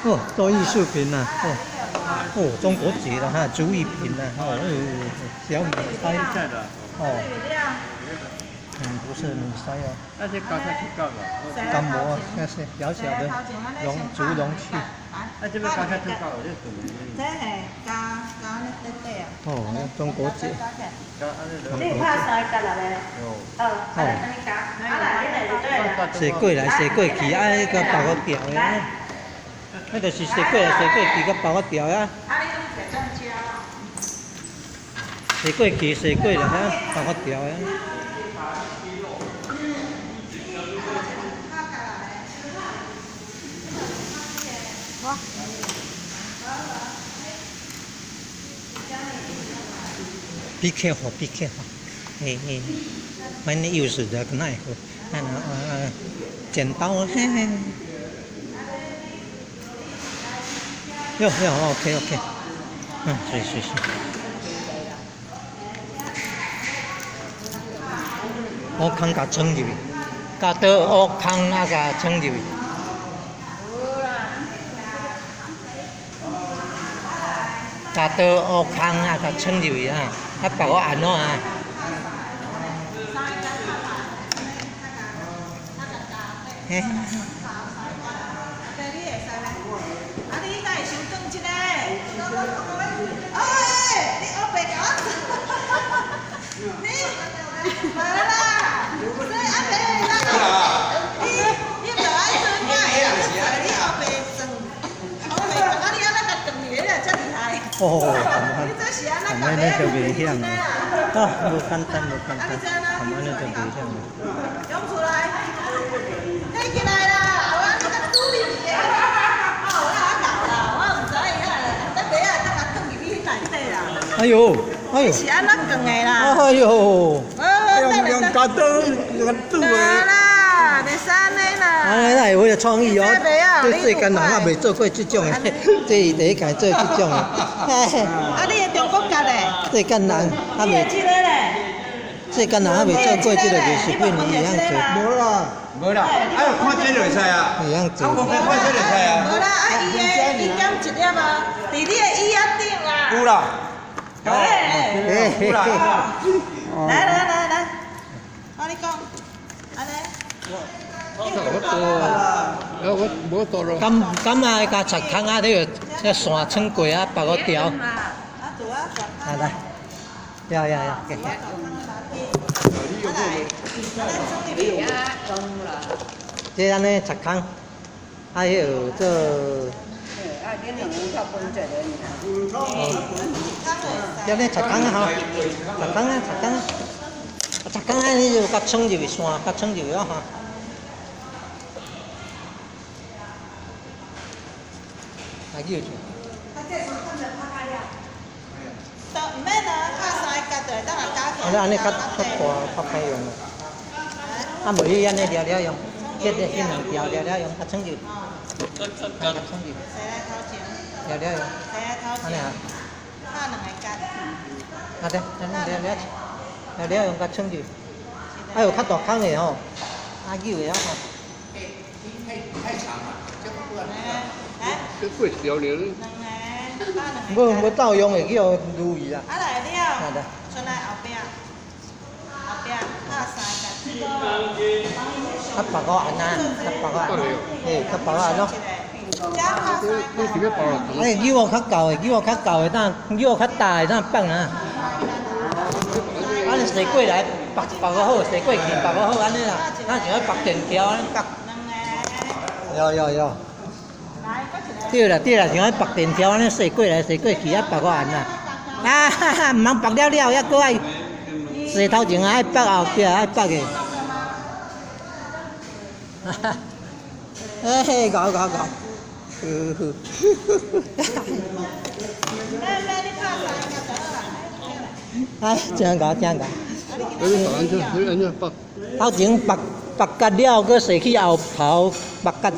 哦，多藝術品啊，哦，哦，中國結啦哈，竹藝品啦，哦，小米塞，哦，嗯，不是米塞哦。那些高才去搞了。乾磨，那是小小的容竹容器。啊，這邊高才去搞了，這係加加那底底啊。哦，中國結。你有拍三個角啦咧？哦，啊，安呢加，啊來，你來就對啦。踅過來踅過去，啊，彼個別個調的。彼就是踅過來踅過去，佮別個調啊。踅過去踅過來，哈，別個調的。Be careful, be careful. 嘿嘿，when you use the knife, 啊啊，剪刀，嘿嘿。喲喲，OK OK，嗯，是是是。烏空共裝入去，鉸刀烏空啊，共裝入去。鉸刀烏空啊，共裝入去啊，啊，別個按怎啊？嘿。哦，咁安呢就袂曉啦，啊，無簡單，無簡單，咁安呢就袂曉啦。用出來，起起來啦！我你較注意一下。哦，我也搞啦，我毋知影，等下啊，等下轉入去內底啦。哎呦，哎呦。是按怎轉的啦？哎呦。用用鉸刀，用刀的。啦，袂使按呢啦。按呢哪會有創意哦？這世間人也袂做過這種的，這是第一擺做這種的。啊，你的中國結咧？世間人還袂。世間人還袂做過這個藝術品，伊會曉做。無啦，無啦，啊，看這就會使啊。會曉做。啊，無看這就會使啊。無啦，啊，伊的伊減一粒啊，佇你的椅仔頂啊。有啦。有啦。來來來來，我你講，按呢。我無多咯。敢敢啊，共插空啊，你個這線穿過啊，別個條。啊來，呀呀呀，給。這按呢插空，啊，彼個做。這按呢插空啊，吼，插空啊，插空啊，插空啊，你就共穿入去線，共穿入去啊，吼。來叫住。啊，按呢較較大，較歹用。啊，無你按呢掠掠用，彼個彼兩條掠掠用，較穿入。較穿入。掠掠用。按呢啊。啊對，按呢掠掠，掠掠用較穿入。啊有較大空的吼，啊扭的啊吼。太長了，這個不。這過小了。無無鬥用會叫攄去啦。啊來了，出來後壁，後壁拍三個。較白個按啊，較白個按，嘿，較白個按咯。哎，扭較厚的，扭較厚的，當扭較大的當放啊。按呢踅過來，縛縛個好，踅過去縛個好，按呢啦，咱像咧縛電條按呢縛。有有有。對啦對啦，像咧縛電條按呢踅過來踅過去，啊縛個按啦。啊哈哈，毋通縛了了，猶閣愛踅頭前愛縛後壁愛縛的。哈哈，嘿嘿，搞搞搞，呵呵，哎，真𠢕真𠢕。頭前縛縛結了，閣踅去後頭縛結。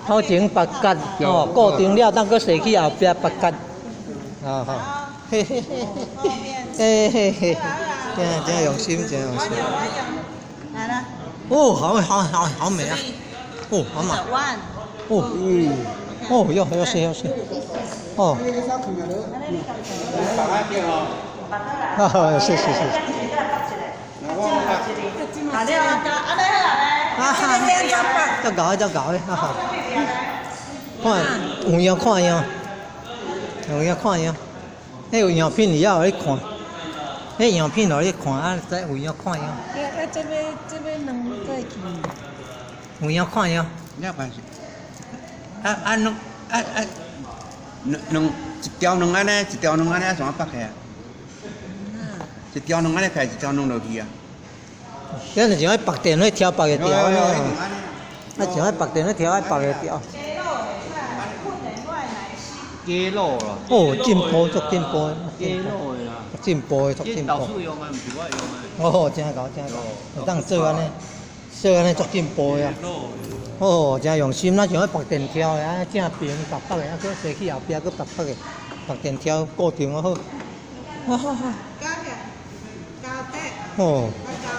頭前縛結，哦，固定了，當閣踅去後壁縛結。啊吼，嘿嘿嘿嘿，嘿嘿嘿，真真用心，真用心。哦，好好好好美啊！哦，好美。哦，哦，喲，要死要死，哦，啊，是是是。啊哈，足𠢕的足𠢕的，哈。看有影看影，有影看影，彼有样片伫遐予你看，彼样片予你看，啊，知有影看影。啊啊，这要两过去。有影看影。了办事。啊啊两啊啊两两一条两按呢，一条两按呢，怎啊绑起啊？一条两按呢开，一条两落去啊。这就是爱绑电去挑别个条安尼啊，啊像爱绑电去挑爱别个条。鸡肉啦。哦，进步足进步。鸡肉的啦。进步的足进步。老师用的，毋是我用的。哦，真𠢕真𠢕，会当做按呢，做按呢足进步的啊。哦，真用心，咱像爱绑电挑的，啊正平白白的，啊阁踅去后壁阁白白的，绑电挑固定好。哈哈哈。哦，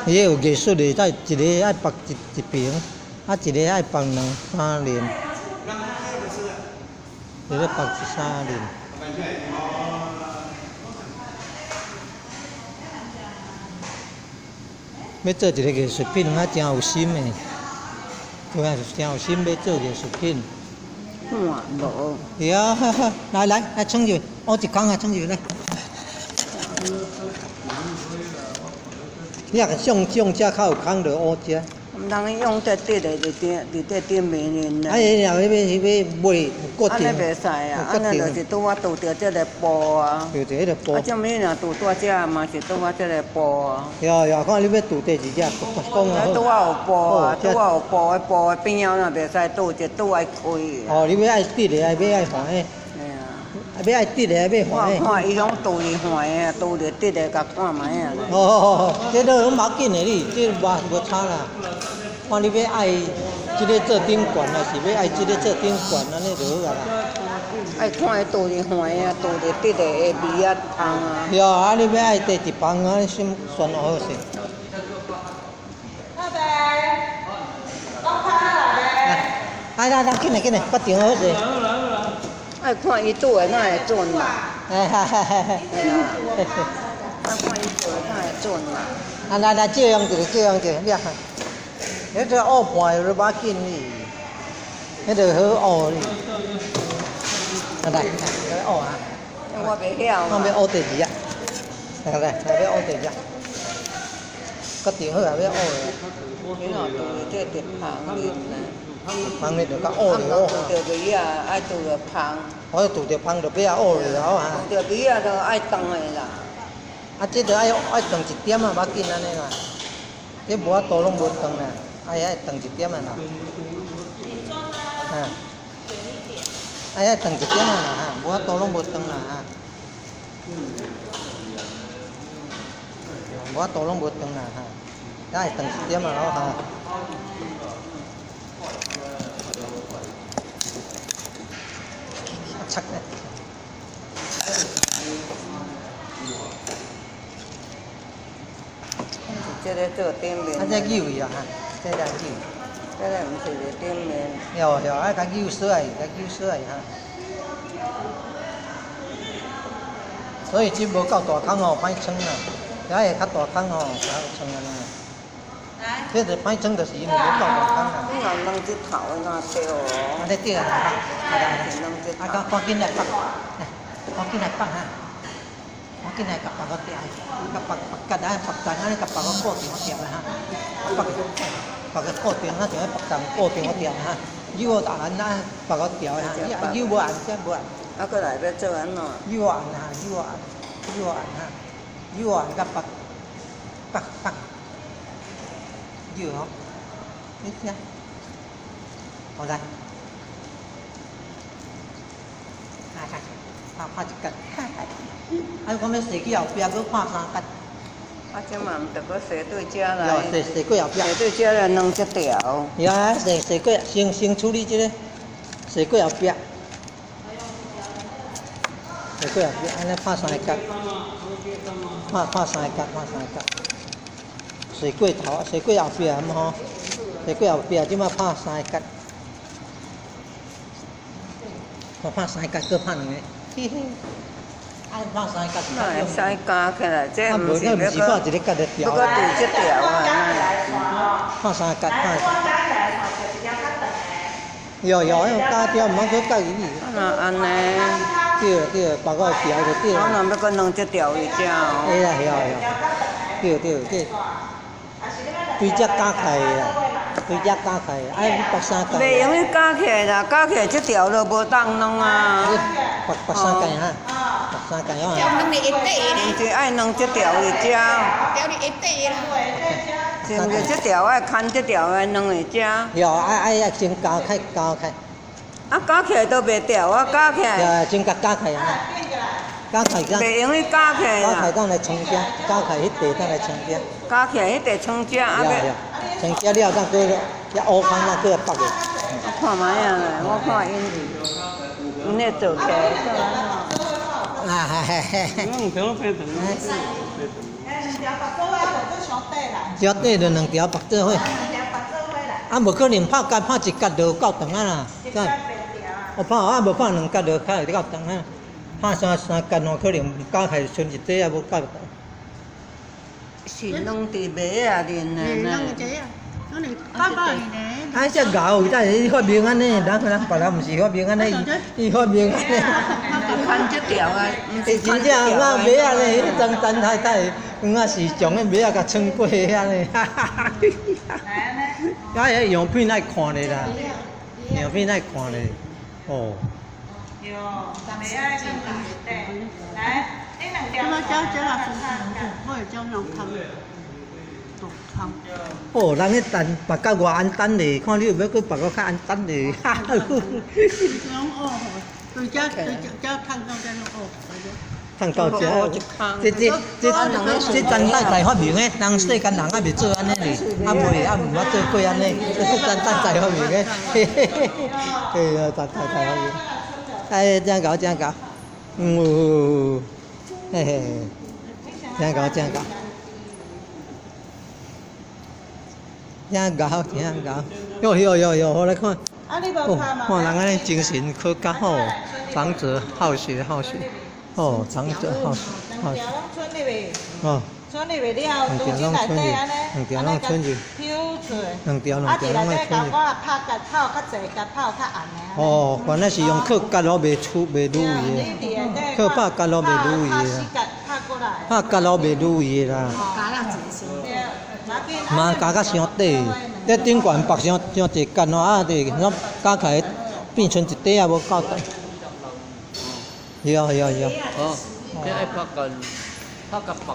伊有艺术的，再一个爱绑一一平，啊一个爱绑两三轮，一个绑一三轮。欲做一个艺术品，啊真有心的，对啊，真有心欲做艺术品。看无。对啊，哈哈，来来来，创入，乌一空啊，创入来。你若上上遮较有空就乌遮。人用这直的伫顶，伫这顶面呢。啊，伊若欲欲买有固定。按呢袂使啊，按呢就是拄仔拄著这个布啊。对对，彼个布。啊，这物若拄在遮嘛是拄仔这个布啊。对对，看你欲拄佗一只，讲啊好。拄仔有布啊，拄仔有布的布的边仔若袂使拄，一拄爱开。哦，你欲爱直的，爱欲爱横的。啊，欲爱直的，欲横的。我看伊拢拄伫横的，拄伫直的，共看觅啊。哦，这都拢无要紧的，你这无无差啦。看你欲爱这个做顶悬，还是欲爱这个做顶悬，按呢就好啊啦。爱看伊拄伫横的，拄伫直的会味啊芳啊。对啊，你欲爱缀一芳啊，先选好势。来来来，紧来紧来，决定好势。爱看伊拄的哪会准啦？哎哈哈哈！爱看伊做的哪会准啦？啊来来，借用一下，借用一下，你啊。彼个乌盘都无要紧哩，彼个好乌哩。来来，来乌啊！我袂晓。我欲乌第二啊！来来，来欲乌第二。决定好啊，欲乌的。你若拄著这直芳哩，芳哩就较乌哩乌。拄著米仔，爱拄著芳。我拄著芳就欲乌哩好啊。拄著米仔就爱长的啦。啊，这就爱爱长一点啊，无要紧按呢啦。这无法度拢无长啦。爱爱长一点啊啦，啊，爱爱长一点啊啦哈，无法度拢无长啦哈，无法度拢无长啦哈，爱长一点啊咯哈。擦咧。这个做顶面。啊，这扭去啊哈，这来扭。这个毋是伫顶面。对对，爱共扭锁来，共扭锁来哈。所以这无够大空哦，歹撑啦。遐会较大空哦，才有撑按呢。这就歹撑，就是因为无够大空啦。你若两只头的哪对哦？按呢对啊，啊，赶赶紧来绑，来，赶紧来绑哈。赶紧来共绑个吊，共绑绑结啊，绑重按呢，共绑个固定个吊的哈。绑绑个固定，啊，像绑重固定个吊哈。扭按啊，绑个吊的哈。扭无按，这无按。啊，阁来欲做按怎？扭按哈，扭按，扭按哈，扭按佮绑绑绑，扭吼，你听，好来，来来，拍拍一角。啊，讲欲踅去后壁，阁拍三角。啊，这嘛毋著阁踅对遮来。踅踅过后壁。踅对遮来两只条。呀，踅踅过，先先处理这个，踅过后壁。踅过后壁，按呢拍三角。拍拍三角，拍三角。踅过头，踅过后壁，毋吼？踅过后壁，这摆拍三角。我拍三角，閣拍兩个，嘿嘿。啊，拍三角。哪會使加起來？這啊，毋無，是欲那毋是拍一个角就閣，欲閣條。對這條啊？拍三角，拍。有有，那加條毋通閣加入去。啊，若按呢？對對，包括條就對。我若欲閣兩這條去食哦。會啊會啊會啊，對對對。對只加起來啦，對只加起來，愛縛三角。袂用去加起來啦，加起來這條就無當弄啊。縛縛三角哈，縛三角啊。毋是愛兩這條去食。是毋是這條愛牽這條愛兩個食？有愛愛愛先加開加開。啊，加起來都袂掉啊，加起來。對，先共加起來啊。加起來。袂用去加起來啦。加起來當來沖食，加起來彼塊當來沖食。加起來彼塊沖食啊！沖食了當閣遐烏空當閣縛的。我看覓仔咧，我看𪜶𪜶咧做起來。啊嘿嘿嘿。條短就兩條縛做伙。啊，無可能拍角拍一角就夠長啊啦。我拍啊，無拍兩角就較會夠長啊。拍三三角兩可能加起來剩一塊也無夠長。是攏佇麥仔面的呢。啊，這牛，伊才發明按呢，人人別人毋是發明按呢，伊發明按呢。牽這條啊，欸，真正那馬仔咧，彼陣陳太太，有影是將彼馬仔共穿過遐咧，哈哈哈！啊，彼樣片愛看咧啦，樣片愛看咧，哦。哦，人咧等縛甲偌按等咧，看你有欲閣縛閣較按等咧，哈哈。趁到遮，這這這這陳太太發明的，人世間人猶未做按呢哩，猶未猶毋捌做過按呢，這陳太太發明的，嘿嘿嘿，對啊，陳太太發明，哎，真𠢕真𠢕，嗯，嘿嘿，真𠢕真𠢕，真𠢕真𠢕，喲喲喲喲，我來看，哦，看人按呢精神閣較好，長者好學好學。哦，長者好學好學。哦。兩條攏春入，兩條攏春入。兩條兩條攏愛春入。哦，原來是用靠角落袂出袂愈去的，靠拍角落袂愈去的，拍角落袂愈去的啦。嘛加甲傷短，這頂懸縛傷傷濟角咯，啊，就攏加起來變成一塊也無夠長。有有有。哦，這愛拍緊，拍甲縛。